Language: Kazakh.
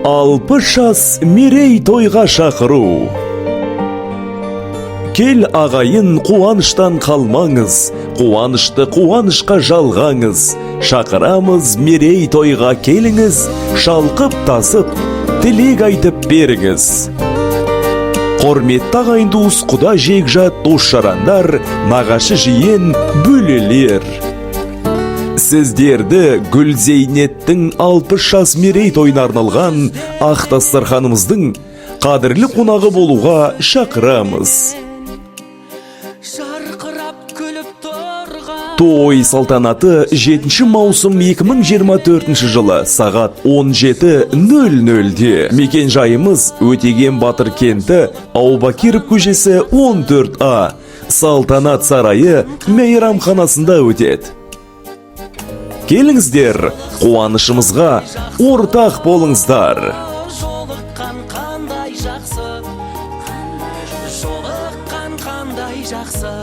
60 жас мерейтойға шақыру. Кел, ағайын, қуаныштан қалмаңыз, қуанышты қуанышқа жалғаңыз. Шақырамыз мерейтойға, келіңіз, шалқып тасып, тілек айтып беріңіз. Құрметті ағайын, туыс, құда, жекжат, дос жарандар, нағашы жиен, бөлелер, сіздерді Гүлзейнеттің 60 жас мерейтойына арналған ақ дастарханымыздың қадірлі қонағы болуға шақырамыз. Жарқырап күліп тұрған. Той салтанаты 7 маусым 2024 жылы сағат 17.00-де. Мекен жайымыз: Өтеген батыр кенті, Аубакиров көшесі 14А, Салтанат сарайы мейрамханасында өтеді. Келіңіздер, қуанышымызға ортақ болыңыздар. Жолыққан қандай жақсы, жолыққан қандай жақсы.